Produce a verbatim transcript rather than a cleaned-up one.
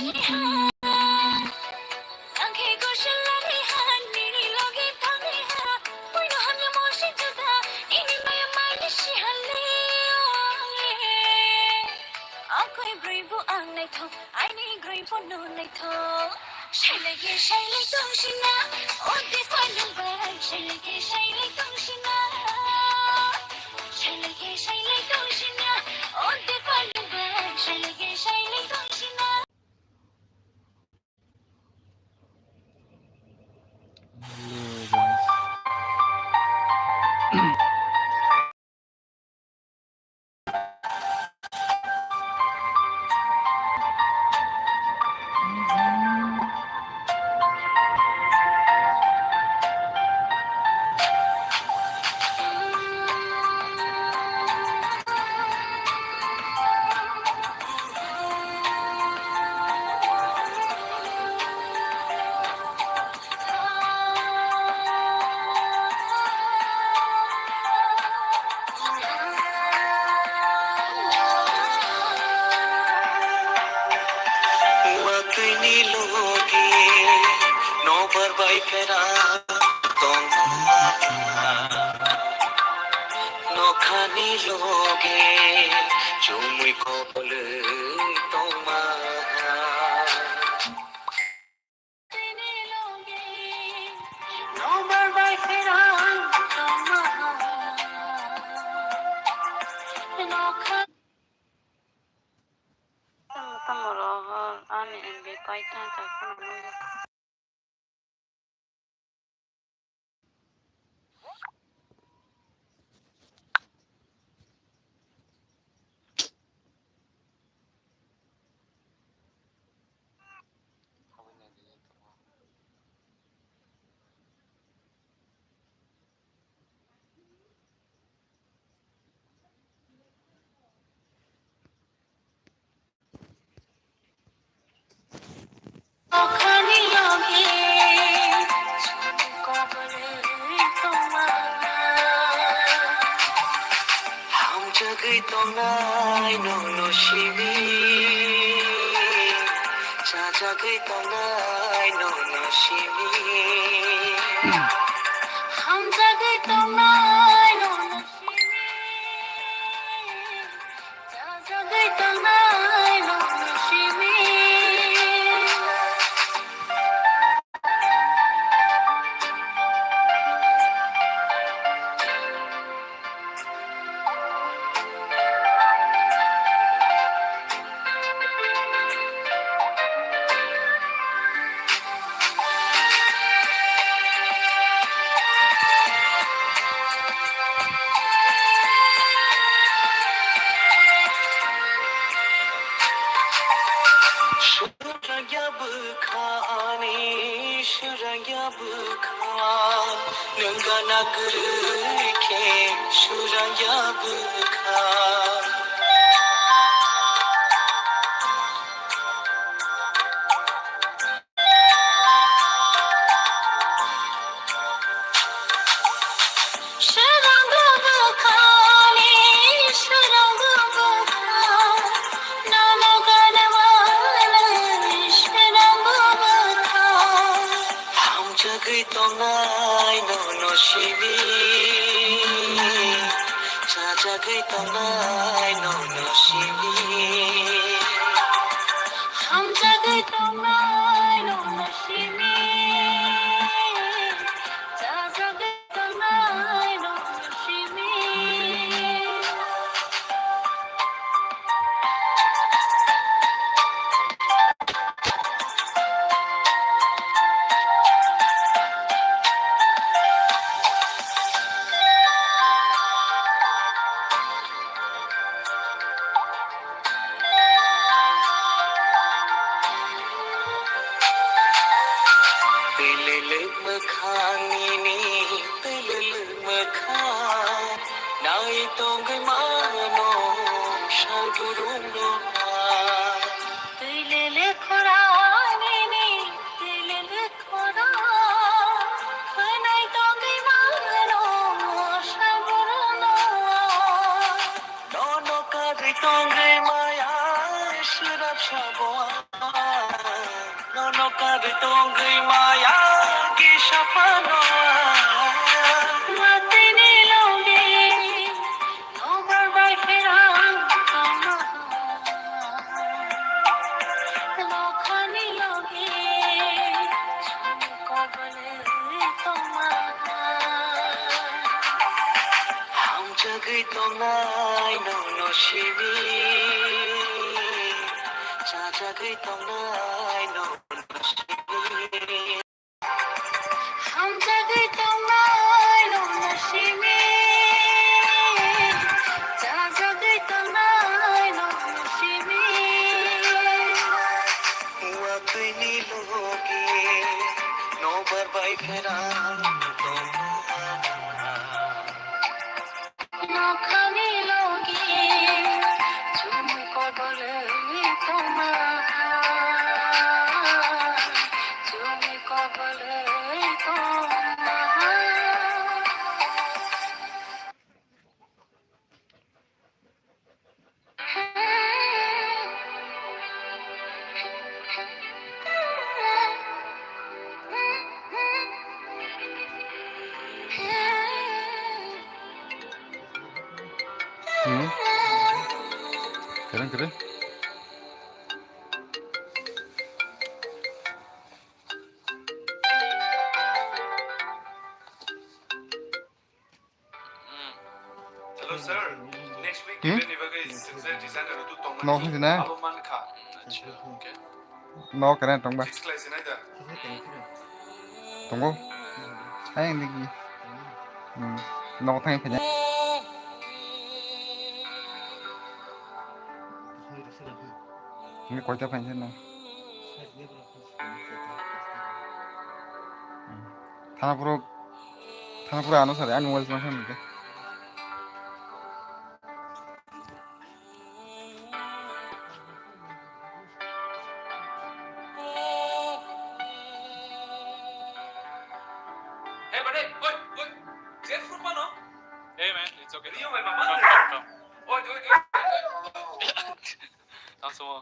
Ang khe gosel lari ha, nini loge thangni ha. Puino hamya mosi juda, nini maya maya si hale o ang le. Akoi broi bo ang naithok, aini groi bo no naithok. Sailai khe sailai tong sina, o de phano bai. Sailai khe sailai tong sina, sailai khe sailai tong sina, o de phano bai. Sailai khe sailai tong sina. Hello, guys. Watwini logi nobar bai phera tongma. Nokhani loge chumui kobolwi tongma. Nobar bai phera tongma. Nokha. Tamo tamo rohor ani M B pai tang tang phano nungya. Hamjagwi tongnai nono simi, chajagwi tongnai nono simi. Hamjagwi tongnai nono simi. Surangya bwkha ani, surangya bwkha, nwng gana kwrwi khe surangya bwkha. Swrwngbo bwkhani, swrwngbo bwkha, nono gana manwi swrwngbo bwkha. Hamjagwi tongnai nono simi, chajagwi tongnai nono simi. Hamjagwi tongnai nono simi, chajagwi tongnai nono simi. Twilwlwk mwkhang nini, twilwlwk mwkhang nai tongwi mano sal burung no. Twilwlwk khorang nini, twilwlwk khorang khwnai tongwi mano sal burung no. Nono karwi tongwi maya swrap sabo. Noka betongwi maya kisa phano. Matini logi nobar bai pherang tongma. Nokhani logi chumko bole tongma. Hamjagwi tongnai nono simi. Chajagwi tongnai no simi. Hamjagwi tongnai no simi. Chajagwi tongnai no simi. Watwini logi nobar bai pherang tongma. Nokhani logi chumui kobolwi tongma, chumui kobolwi tongma. Hmm? Keren, keren. Hello, sir. Next week Hmm? event ni bagwi sir designer tu tongmani. No, hwnjina. Abo man kha. Acha, okay. No, keren tongba. Fix khlai sinai da. Tongo. Ayang digi. Hmm. No, thang phanya. Ini koita phanya na. Thana puro, thana puro ano sare, ani mobile phone khe. Hey, buddy, oi, oi, jackfruit mano? Hey, man, it's okay. Rio, my mama. Come, come, come. Oi, oi, oi, oi, oi. Thanks so much.